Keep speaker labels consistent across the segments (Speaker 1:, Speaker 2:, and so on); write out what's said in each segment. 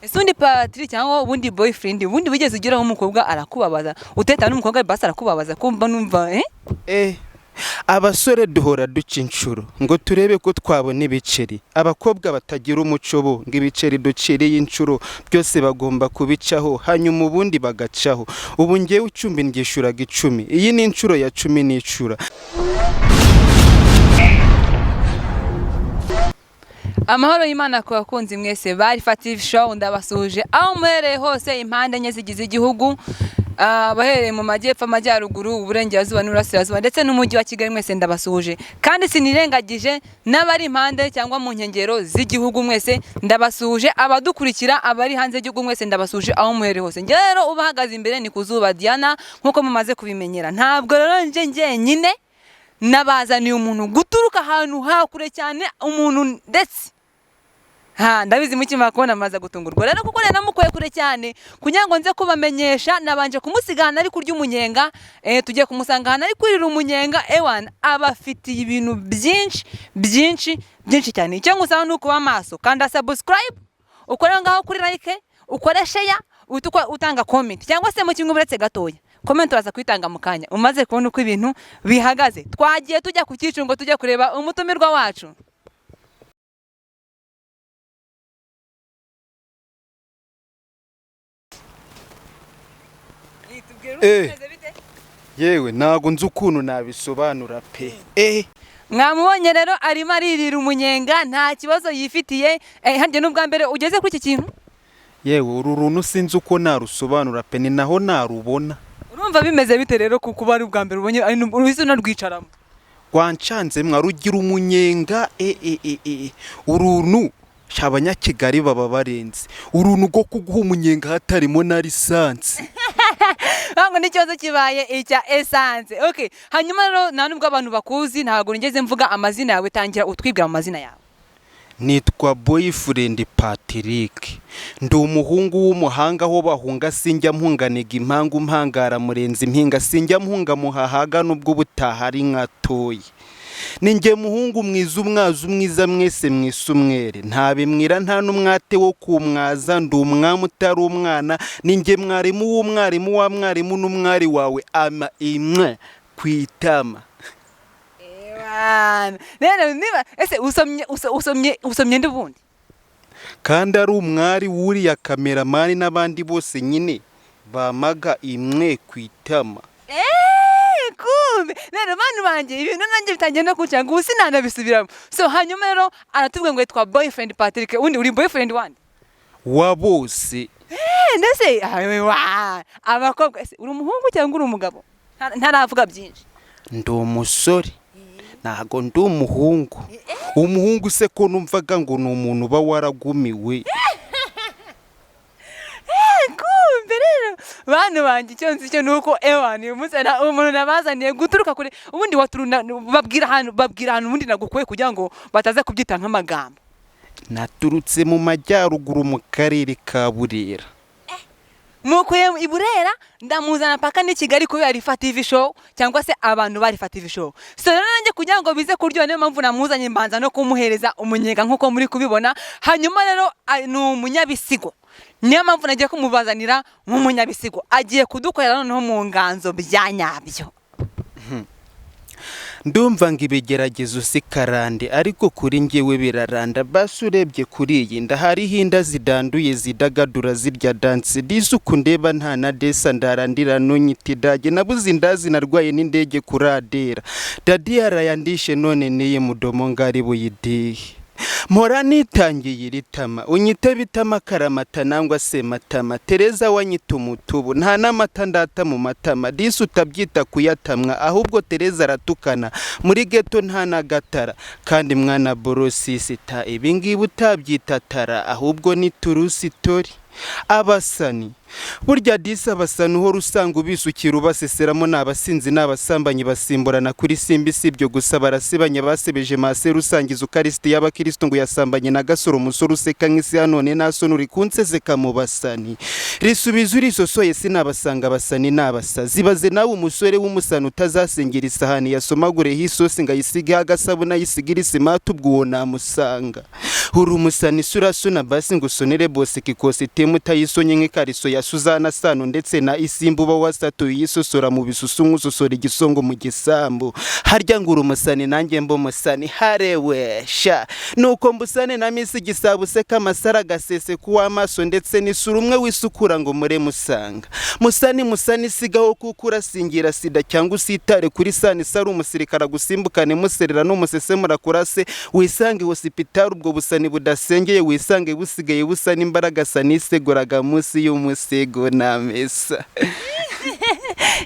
Speaker 1: Ese ubundi Patrick cyangwa ubundi boyfriend, ubundi wigeze ugeraho umukobwa arakubabaza, uteta n'umukobwa basi arakubabaza, kumva numva eh?
Speaker 2: Eh, abasore duhora duca inshuro ngo turebe ko twabona ibiceri. Abakobwa batagira umuco bo ngo ibiceri duciriye inshuro byose bagomba kubicaho, hanyuma ubundi bagacaho. Ubu ngewe icumbi ndyishuraga 10, iyi ni inshuro ya 10 n'icura.
Speaker 1: Amahoro y'Imana ku bakunzi mwese bari Fative Show, ndabasuhuje aho muherereye hose impande enye zigize igihugu, abaherereye mu majyepfo, amajyaruguru, uburengerazuba n'uburasirazuba ndetse n'umujyi wa Kigali, mwese ndabasuhuje. Kandi sinirengagije n'abari impande cyangwa mu nkengero z'igihugu, mwese ndabasuhuje. Abadukurikira abari hanze y'igihugu mwese ndabasuhuje aho muherereye hose. Njye rero ubahagaze imbere ni Kuzuba Diana nk'uko mumaze kubimenyera. Ntabwo rero nje njyenyine, nabazaniye umuntu guturuka ahantu hakure cyane, umuntu ndetse ha ndabizi mukimara kubona amaze gutungurwa rero, kuko rero namukuye kure cyane kugira ngo nze kubamenyesha. Nabanje kumusiga ahantu ari kurya umunyenga, tugiye kumusanga ahantu ari kurira umunyenga. Ewana abafitiye ibintu byinshi byinshi byinshi cyane. Icyo ngusaba ni ukuba maso, kanda subscribe, ukore ngaho kuri like, ukore share, uhite utanga comment cyangwa se mu kimwe uretse gatoya comment uraza kuyitanga mu kanya umaze kubona uko ibintu bihagaze. Twagiye tujya ku cyicungo tujya kureba umutumirwa wacu.
Speaker 2: Yewe ntago nzi ukuntu nabisobanura pe.
Speaker 1: Mwamubonye rero arimo aririra umunyenga, nta kibazo yifitiye. Harya n'ubwa mbere ugeze kuri iki kintu?
Speaker 2: Yewe uru runtu sinzi uko narusobanura pe, ni naho narubona.
Speaker 1: Urumva bimeze bite rero kuko ari ubwa mbere ubonye uhise unarwicaramo?
Speaker 2: Rwancanze mwarugira umunyenga. Uruntu abanyakigali baba barenze, uruntu rwo kuguha umunyenga hatarimo na lisansi.
Speaker 1: Ntabwo n'ikibazo kibaye icya essence. Okay, hanyuma rero nta nubwo abantu bakuzi, ntabwo nigeze mvuga amazina yawe, tangira utwibwira amazina yawe.
Speaker 2: Nitwa Boyfriend Patrick, ndi umuhungu w'umuhanga aho bahunga sinjya mpunganiga impangu mpangara murenze impinga, sinjya mpunga muhahaga nubwo ubutaha ari nkatoye. Ni njye muhungu mwiza umwaza umwiza mwese mwise umwere, nta bimwira nta n'umwate wo kumwaza, ndi umwami utari umwana, ni njye mwarimu w'umwarimu wa mwarimu n'umwari wawe ama imwe ku itama.
Speaker 1: Rero niba ese usomye ndi ubundi?
Speaker 2: Kandi ari umwari wuriya kameramani n'abandi bose nyine bamaga imwe ku itama.
Speaker 1: Kumbe rero bantu banjye ibintu nanjye bitangiye no kuncanga, ubu sinanabisubiramo. So hanyuma rero aratubwira ngo yitwa Boyfriend Patrick. Undi uri boyfriend wande?
Speaker 2: Wa bose.
Speaker 1: Ndetse abakobwa. Ese uri umuhungu cyangwa uri umugabo? Ntaravuga byinshi.
Speaker 2: Ndi umusore, ntago ndi umuhungu. Umuhungu se ko numvaga ngo ni umuntu uba waragumiwe.
Speaker 1: Kumbe rero bantu banjye icyo nzi cyo nuko ewana uyu munsi umuntu nabazaniye guturuka kure, ubundi waturuna babwira ahantu, babwira ahantu ubundi nagukuye kugira ngo bataza kubyita nk'amagambo.
Speaker 2: Naturutse mu majyaruguru mu karere ka Burera.
Speaker 1: Mukuye i Burera ndamuzana paka ni Kigali kubera Rifa TV Show cyangwa se abantu bari Rifa TV Show. So rero nanjye kugira ngo bize kuryoha niyo mpamvu namuzanye, mbanza no kumuhereza umunyenga nk'uko muri kubibona. Hanyuma rero ni umunyabisigo, niyo mpamvu nagiye kumubazanira nk'umunyabisigo, agiye kudukorera noneho mu nganzo bya nyabyo.
Speaker 2: Ndumva ngo ibigeragezo si karande, ariko kuri njyewe biraranda. Basi urebye kuri iyi nda hariho inda zidanduye zidagadura zirya danse, disi uku ndeba nta na desa ndarandira nunyita idage, nabuze indazi narwaye n'indege kuradera, dadi yarayandishe none niye mudomo ngari buyidihe. Mpora nitangiye iri tama, unyite bitama karamata nangwa se matama, Tereza wanyita umutubu nta n'amata ndata mu matama, disi utabyita kuyatamwa ahubwo Tereza aratukana muri ghetto nta n'agatara, kandi mwana borosisita ibingibi utabyita tara ahubwo ni turusitori. Abasani burya disi, abasani uhora usanga ubisukira ubaseseramo, ni abasinzi n'abasambanyi basimburana kuri simbi. Si ibyo gusa, barasebanya, basebeje masera usangiza ukarisiti y'abakristo ngo yasambanye na Gasoro, umusore useka nk'isi ya none. Nta soni, uri kunsezeka mu basani, risubiza urisosoye, sinabasanga. Abasani ni abasazi. Baze nawe umusore w'umusani utazasengera isahani yasomagureho isosi ngo ayisigeho agasabune, ayisigire isimati, ubwo uwo namusanga. Uri umusani surasuna basi ngo usonere bose ikositimu utayisonye nk'ikariso ya Suzana Sano ndetse na Isimba, uba wasatuye uyisosora mu bisusu nk'usosora igisongo mu gisambu. Harya ngo uri umusani, nanjye mba umusani, harewe sha nuko mbusane na misi igisabo, useka amasara agasese kuw'amaso ndetse n'isura, umwe wisukura ngo mure musanga. Musani, musani, sigaho kuko urasingira sida cyangwa usitare kuri sani sari umusirikare agusimbukane muserera n'umusesemura kurase, wisange hosipitari. Ubwo busani budasengeye wisange busigaye busa n'imbaraga niseguraga munsi y'umusego na mesa.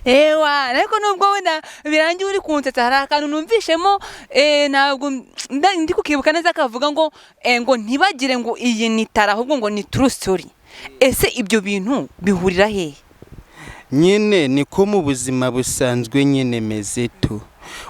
Speaker 1: Ewa, ariko nubwo wenda birangiye uri kunsetsa, hari akantu numvishemo, ntabwo ndi kukibuka neza, kavuga ngo ngo ntibagire ngo iyi ni tara, ahubwo ngo ni true story. Ese ibyo bintu bihurira hehe?
Speaker 2: Nyine niko mu buzima busanzwe nyine meze tu.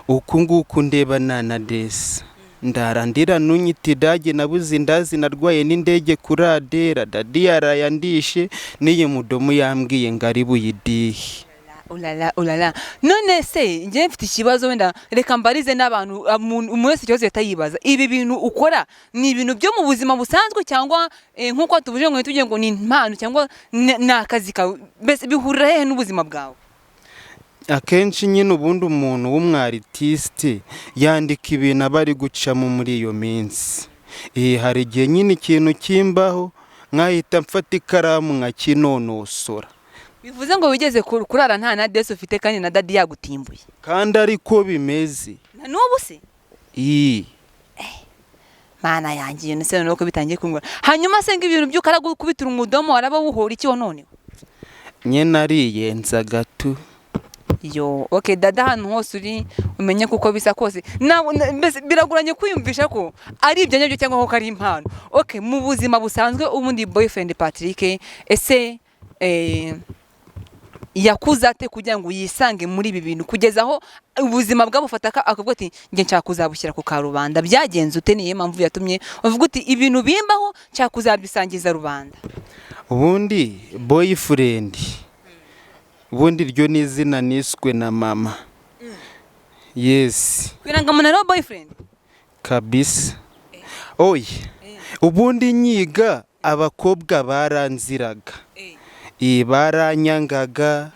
Speaker 2: Uku nguku ndeba nanadesa ndara ndira, nunyita idage, nabuze indazi, narwaye n'indege kuri adera, daddy yarayandishe n'iyi mudomo yambwiye ngo ari buyidihe.
Speaker 1: Ulala ulala! None se njye mfite ikibazo, wenda reka mbarize n'abantu, umuntu wese ikibazo yahita yibaza: ibi bintu ukora ni ibintu byo mu buzima busanzwe, cyangwa nk'uko tubuje ngo tujye ngo ni impano, cyangwa ni akazi kawe? Mbese bihurira hehe n'ubuzima bwawe?
Speaker 2: Akenshi nyine ubundi umuntu w'umwaritiste yandika ibintu aba ari gucamo muri iyo minsi. Hari igihe nyine ikintu kimbaho nkahita mfata ikaramu nkakinonosora.
Speaker 1: Bivuze ngo wigeze kurara nta na desi ufite kandi na daddy yagutimbuye?
Speaker 2: Kandi ariko bimeze.
Speaker 1: Na n'ubu se?
Speaker 2: Iyi.
Speaker 1: Mana yanjye, iyo se noneho ko bitangiye kungora. Hanyuma se ngo ibintu by'ukara gukubitira umudomo, waraba wuhora iki wa noneho?
Speaker 2: Nyine ariyenza gato.
Speaker 1: Yo, okay dada, ahantu hose uri umenye kuko bisa kose mbese biragoranye kwiyumvisha ko ari ibyo nyabyo cyangwa ko ari impano. Okay, mu buzima busanzwe ubundi Boyfriend Patrick ese yakuze ate kugira ngo yisange muri ibi bintu, kugeza aho ubuzima bwabufata akavuga ati njye nshaka kuzabushyira ku karubanda? Byagenze ute? Niyo mpamvu yatumye uvuga uti ibintu bimbaho nshaka kuzabisangiza rubanda?
Speaker 2: Ubundi Boyfriend, ubundi ryo ni izina niswe na mama, yes.
Speaker 1: Ku irangamuntu hariho Boyfriend?
Speaker 2: Kabisa. Oya, ubundi nyiga abakobwa baranziraga. Iyi baranyangaga,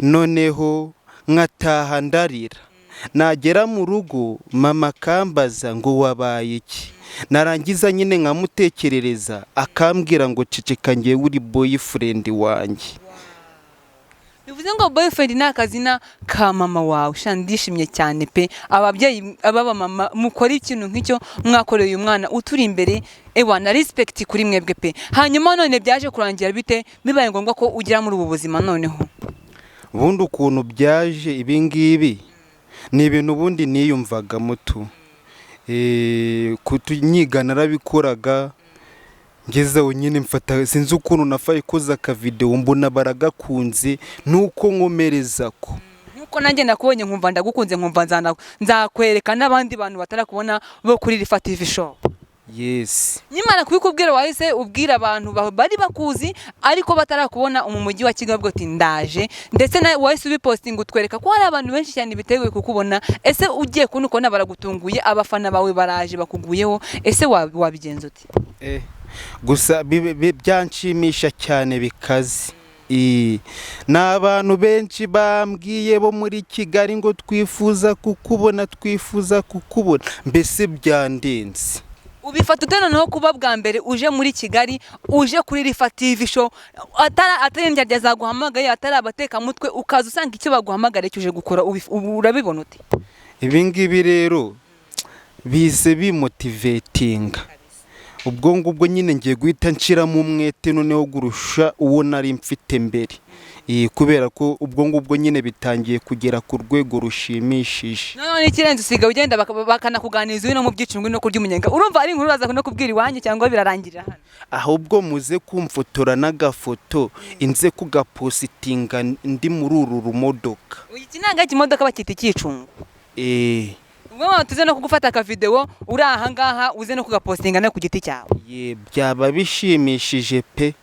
Speaker 2: noneho nkataha ndarira, nagera mu rugo mama akambaza ngo wabaye iki, narangiza nyine nkamutekerereza, akambwira ngo ceceka, ngewe uri boyfriend wanjye.
Speaker 1: Bivuze ngo Boyfriend ni akazina ka mama wawe. Sha, ndishimye cyane pe. Ababyeyi ababa mama mukora ikintu nk'icyo mwakoreye uyu mwana uturi imbere, ewa na respect kuri mwebwe pe. Hanyuma none byaje kurangira bite, bibaye ngombwa ko ugera muri ubu buzima noneho?
Speaker 2: Ubundi ukuntu byaje ibi ngibi ni ibintu ubundi niyumvagamo tu. Nyiga narabikoraga, ngezeho nyine mfata, sinzi ukuntu nafaye koza akavidewo, mbona baragakunze, nuko nkomereza ko.
Speaker 1: Nkuko nanjye nakubonye nkumva ndagukunze, nkumva nzakwereka n'abandi bantu batarakubona bo kuri Rifa TV Show.
Speaker 2: Yes.
Speaker 1: Nyimara kubikubwira, wahise ubwira abantu bari bakuzi ariko batarakubona mu mujyi wa Kigali, ubwo ati ndaje, ndetse nawe wahise ubipostinga utwereka ko hari abantu benshi cyane biteguye kukubona. Ese ugiye kubona ukabona baragutunguye, abafana bawe baraje bakuguyeho, ese wabigenza ute?
Speaker 2: Gusa byanshimisha cyane bikaze. Ni abantu benshi bambwiye bo muri Kigali ngo twifuza kukubona, twifuza kukubona, mbese byandenze.
Speaker 1: Ubifata ute noneho kuba bwa mbere uje muri Kigali, uje kuri Rifa TV Show, atari indyarya zaguhamagaye, atari abatekamutwe, ukaza usanga icyo baguhamagariye uje gukora, urabibona ute?
Speaker 2: Ibi ngibi rero bize bimotivetinga. Ubwo ngubwo nyine ngiye guhita nshiramo umwete noneho gurusha uwo nari mfite mbere. Kubera ko ubwo ngubwo nyine bitangiye kugera ku rwego rushimishije.
Speaker 1: Noneho n'ikirenze usigaye ugenda bakanakuganiriza uri no mu byicungo no kurya umunyenga. Urumva ari inkuru uraza no kubwira iwanyu cyangwa birarangirira hano?
Speaker 2: Ahubwo muze kumfotora n'agafoto, inze kugapositinga ndi muri uru rumodoka.
Speaker 1: Iki nanga ikimodoka bakita icyicungo. Ubwo tuze no kugufata akavideo uri aha ngaha, uze no kugapostinga no ku giti cyawe.
Speaker 2: Ye, byaba bishimishije pe.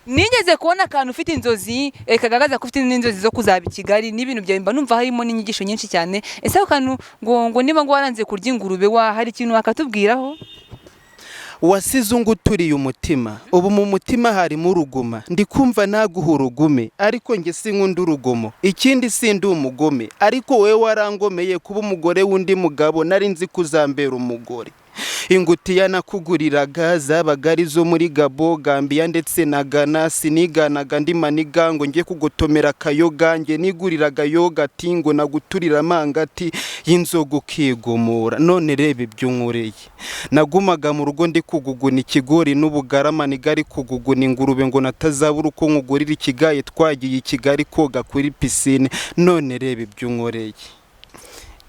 Speaker 1: Nigeze kubona akantu ufite inzozi, kagaragaza ko ufite n'inzozi zo kuzaba i Kigali n'ibintu byawe, mba numva harimo n'inyigisho nyinshi cyane. Ese ako kantu ngo niba ngo waranze kurya ingurube, wa hari ikintu wakatubwiraho?
Speaker 2: Wasize unguturiye umutima, ubu mu mutima harimo uruguma, ndi kumva naguha urugume, ariko njye sinkunda urugomo. Ikindi sindi umugome, ariko wowe warangomeye kuba umugore w'undi mugabo, nari nzi ko uzambera umugore. Ingutiya nakuguriraga zabaga ari zo muri Gabo, Gambia ndetse na Ghana. Siniganaga ndi maniga ngo njye kugotomera akayoga, njye niguriraga yogati ngo naguturira amangati y'inzoga ukigumura. None reba ibyo unkoreye. Nagumaga mu rugo ndi kuguguna ikigori n'ubugarama, nigari kuguguna ingurube ngo natazabura uko nkugurira ikigaye twagiye i Kigali koga kuri pisine. None reba ibyo unkoreye.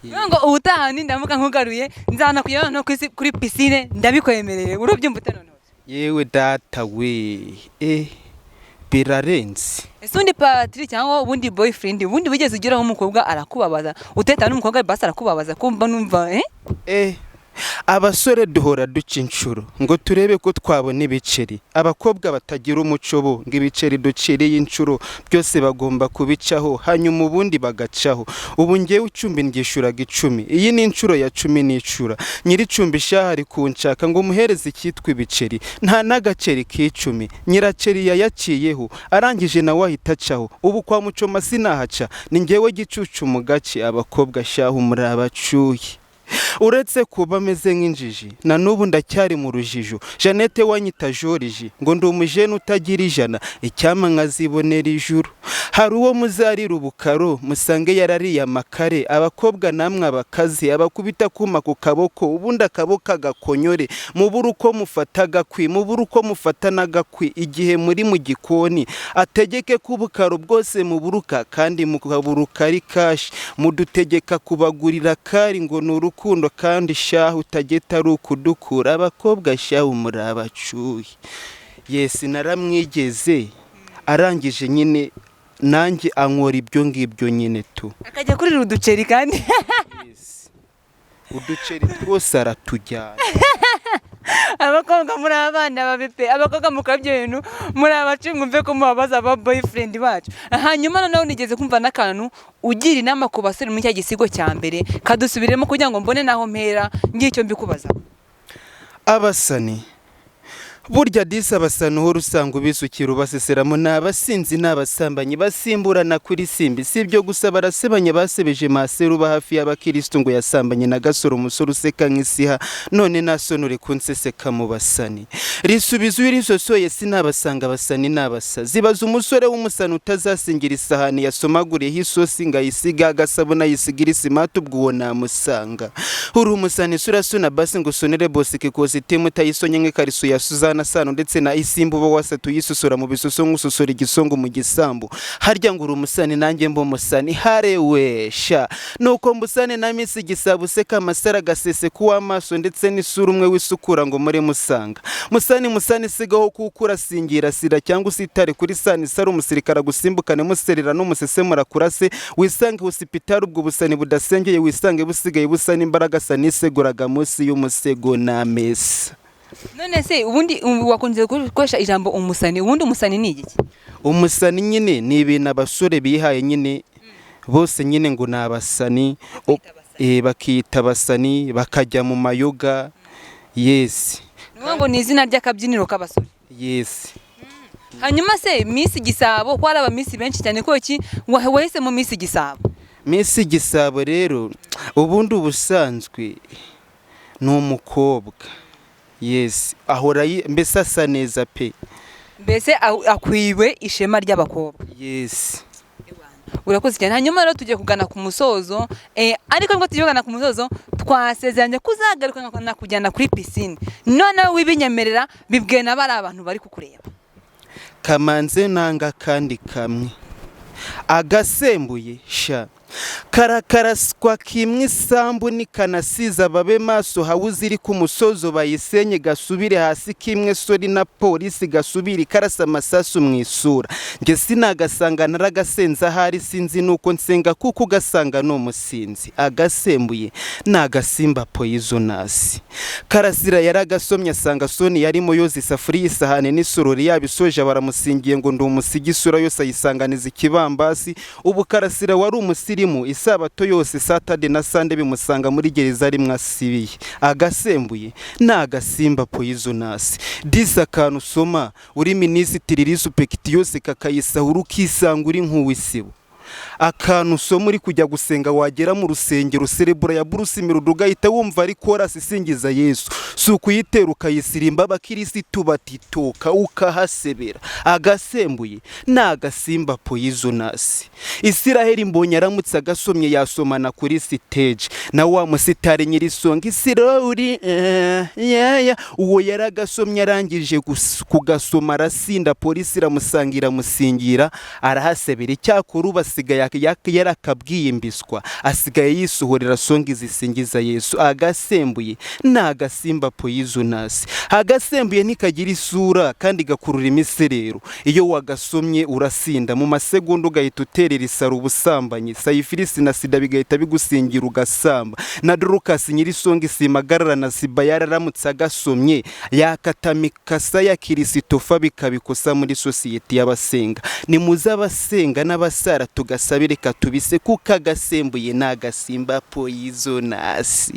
Speaker 1: Ngo ubutaha nindamuka nkugaruye nzanakujyana no kuri pisine, ndabikwemereye. Urubyumva ute noneho?
Speaker 2: Yewe data we, birarenze.
Speaker 1: Ese ubundi Patrick cyangwa ubundi boyfriend, ubundi wigeze ugeraho umukobwa arakubabaza, uteta n'umukobwa basi arakubabaza, kumva numva?
Speaker 2: Abasore duhora duca inshuro ngo turebe ko twabona ibiceri. Abakobwa batagira umuco bo ngo ibiceri duciriye inshuro byose bagomba kubicaho, hanyuma ubundi bagacaho. Ubu ngewe icumbi ndyishuraga 10, iyi ni inshuro ya 10 n'icura. Nyir'icumbi shaha ari kunshaka ngo muhereze icyitwa ibiceri, nta n'agaceri k'icumi. Nyiraceri yayaciyeho, arangije nawe ahita acaho. Ubu kwa Mucoma sinahaca, ni ngewe gicucu mu gace. Abakobwa shaha muri abacuye. Uretse kuba ameze nk'injiji, na n'ubu ndacyari mu rujijo. Jeannette wanyita Joriji ngo ndi umujene utagira ijana, icyampa nkazibonera ijuru. Hari uwo muzarira ubukaro musange yarariye amakare. Abakobwa namwe abakazi, abakubita kuma ku kaboko, ubundi akaboko agakonyore, mubure uko mufata agakwi, mubure uko mufata n'agakwi igihe muri mu gikoni. Ategeke ko ubukaro bwose muburuka, kandi mukaburuka ari kashi. Mudutegeka kubagurira kari ngo ni urukundo, kandi shahu utageta ari ukudukura. Abakobwa shahu muri abacuye. Yesi, naramwigeze, arangije nyine nanjye ankora ibyo ngibyo nyine tu.
Speaker 1: Akajya kurira uduceri kandi.
Speaker 2: Yes. Uduceri twose aratujyana.
Speaker 1: Abakobwa muri abana babi pe. Abakobwa mukabya ibintu, muri abacu, mwumve ko mubabaza aba boyfriend bacu. Hanyuma noneho nigeze kumva n'akantu ugira inama ku basore muri cya gisigo cya mbere, kadusubiremo kugira ngo mbone naho mpera ngira icyo mbikubaza.
Speaker 2: Abasani burya disi, abasani uhora usanga ubisukira ubaseseramo, ni abasinzi n'abasambanyi basimburana kuri simbi. Si ibyo gusa, barasebanya. Basebeje maseru uba hafi y'abakirisitu ngo yasambanye na Gasoro, umusore useka nk'isiha. None nasonure kunseseka mu basani, risubiza urisosoye sinabasanga. Abasani n'abasa zibaza umusore w'umusani utazasingira isahani yasomaguriyeho isosi ngo ayisiga agasabuna ayisigira isimati, ubwo uwo namusanga. Uri umusani surasuna basi ngo usonere bosike kositimu utayisonye nk'ikariso ya Suzana Sano ndetse na Isimbu, uba wasatuye isusura mu bisuso nk'ususura igisongo mu gisambu. Harya ngo uri umusani, nanjye mba umusani harewe sha. Nuko mbusane na Miss Gisabo useka amasara agasese kuw'amaso ndetse n'isura umwe wisukura ngo muri musanga. Musani musani sigaho kuko urasingira sira cyangwa usitare kuri sani sari umusirikare agusimbukane muserera n'umusesemura kurase, wisange hosipitari. Ubwo busani budasengeye wisange busigaye busa n'imbaraga saniseguraga munsi y'umusego n'amesa.
Speaker 1: None se ubundi wakunze gukoresha ijambo umusani, ubundi umusani ni igiki?
Speaker 2: Umusani nyine ni ibintu abasore bihaye nyine bose nyine ngo ni abasani, bakiyita abasani bakajya mu mayoga. Yes.
Speaker 1: Ni ukuvuga ngo ni izina ry'akabyiniro k'abasore.
Speaker 2: Yes.
Speaker 1: Hanyuma se Miss Gisabo, ko hari aba Miss benshi cyane, ko iki wahisemo Miss Gisabo?
Speaker 2: Miss Gisabo rero ubundi ubusanzwe ni umukobwa. Yes, ahora mbese asa neza pe.
Speaker 1: Mbese akwiwe ishema ry'abakobwa.
Speaker 2: Yes.
Speaker 1: Urakoze cyane. Hanyuma rero tugiye kugana ku musozo, ariko nubwo tugiye kugana ku musozo, twasezeranye kuzagaruka nkakujyana kuri pisine. Noneho wibinyemerera, bibwiye na bari abantu bari kukureba.
Speaker 2: Kamanze nanga kandi kamwe agasembuye sha karakaraswa kimwe isambu nikanasiza babe maso hawuze iri ku musozo bayisenye gasubire hasi kimwe sori na polisi gasubire ikarasa amasasu mu isura. Njye sinagasanga naragasenze ahari, sinzi nuko nsenga kuko ugasanga ni umusinzi. Agasembuye ni agasimba poisonous. Karasira yaragasomye asanga Soni yarimo yoza isafuriya, isahani n'isorori, yabisoje baramusingiye ngo ndi umusigi, isura yose ayisanganiza ikibambasi. Ubu Karasira wari umusirimu, isabato yose, Saturday na Sunday, bimusanga muri gereza rimwe asibiye. Agasembuye ni agasimba poisonous. Disi akantu usoma uri minisitiri respect yose kakayisahura, ukisanga uri nk'uw'isibo. Akantu usoma uri kujya gusenga, wagera mu rusengero serebura ya Bruce Melody ugahita wumva ari korasi isingiza Yesu, si ukuyitera ukayisirimba, abakirisitu batitoka ukahasebera. Agasembuye ni agasimba poisonous. Isiraheli Mbonye aramutse agasomye yasomana kuri stage na wa musitari nyirisonga isirori yeah. Uwo yaragasomye arangije kugasoma arasinda, polisi iramusanga iramusingira arahasebera. Icyakora ubu asigaye yarakabwiye imbiswa, asigaye yisohorera songi zisingiza Yesu. Agasembuye ni agasimba poisonous. Agasembuye ntikagira isura kandi gakurura imiserero. Iyo wagasomye urasinda mu masegonda ugahita uterera isaro ubusambanyi, sayifirisi na sida bigahita bigusingira ugasamba. Na Dorukasi nyirisonga isimagarara na siba yararamutse agasomye yakatamikasa ya kirisitofa bikabikosa muri sosiyete y'abasenga. Nimuze abasenga n'abasara tugasabire reka tubise kuko agasembuye ni agasimba poisonous.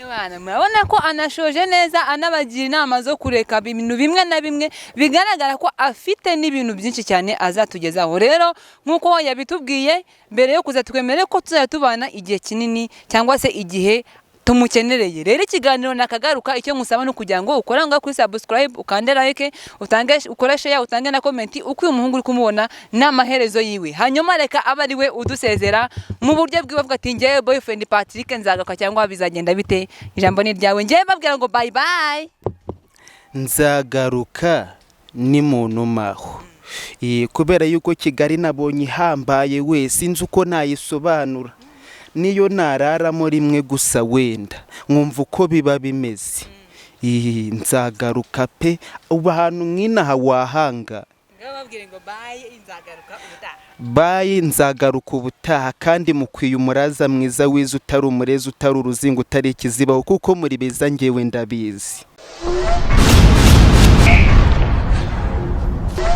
Speaker 1: Bana, murabona ko anashoje neza, anabagira inama zo kureka ibintu bimwe na bimwe. Bigaragara ko afite n'ibintu byinshi cyane azatugezaho. Rero nk'uko yabitubwiye mbere yo kuza, twemere ko tuzajya tubana igihe kinini cyangwa se igihe tumukenereye. Rero ikiganiro nakagaruka. Icyo musaba ni ukugira ngo ukore ngaho kuri subscribe, ukande like, utange, ukore share, utange na comment uko uyu muhungu uri kumubona n'amaherezo yiwe. Hanyuma reka abe ari we udusezera mu buryo bwiwe, avuga ati: "Njyewe Boyfriend Patrick nzagaruka," cyangwa bizagenda bite? Ijambo ni ryawe. Njyewe mbabwira ngo bye bye.
Speaker 2: Nzagaruka ni muntu maho. Kubera yuko Kigali nabonye ihambaye we, sinzi uko nayisobanura. Niyo nararamo rimwe gusa wenda nkumva uko biba bimeze. Nzagaruka pe. Ubu ahantu nk'inaha wahanga.
Speaker 1: Bababwire ngo bye, nzagaruka ubutaha.
Speaker 2: Bye, nzagaruka ubutaha. Kandi mukwiye umuraza mwiza wiza, utari umurezi, utari uruzingo, utari ikizibaho, kuko muri beza, ngewe ndabizi.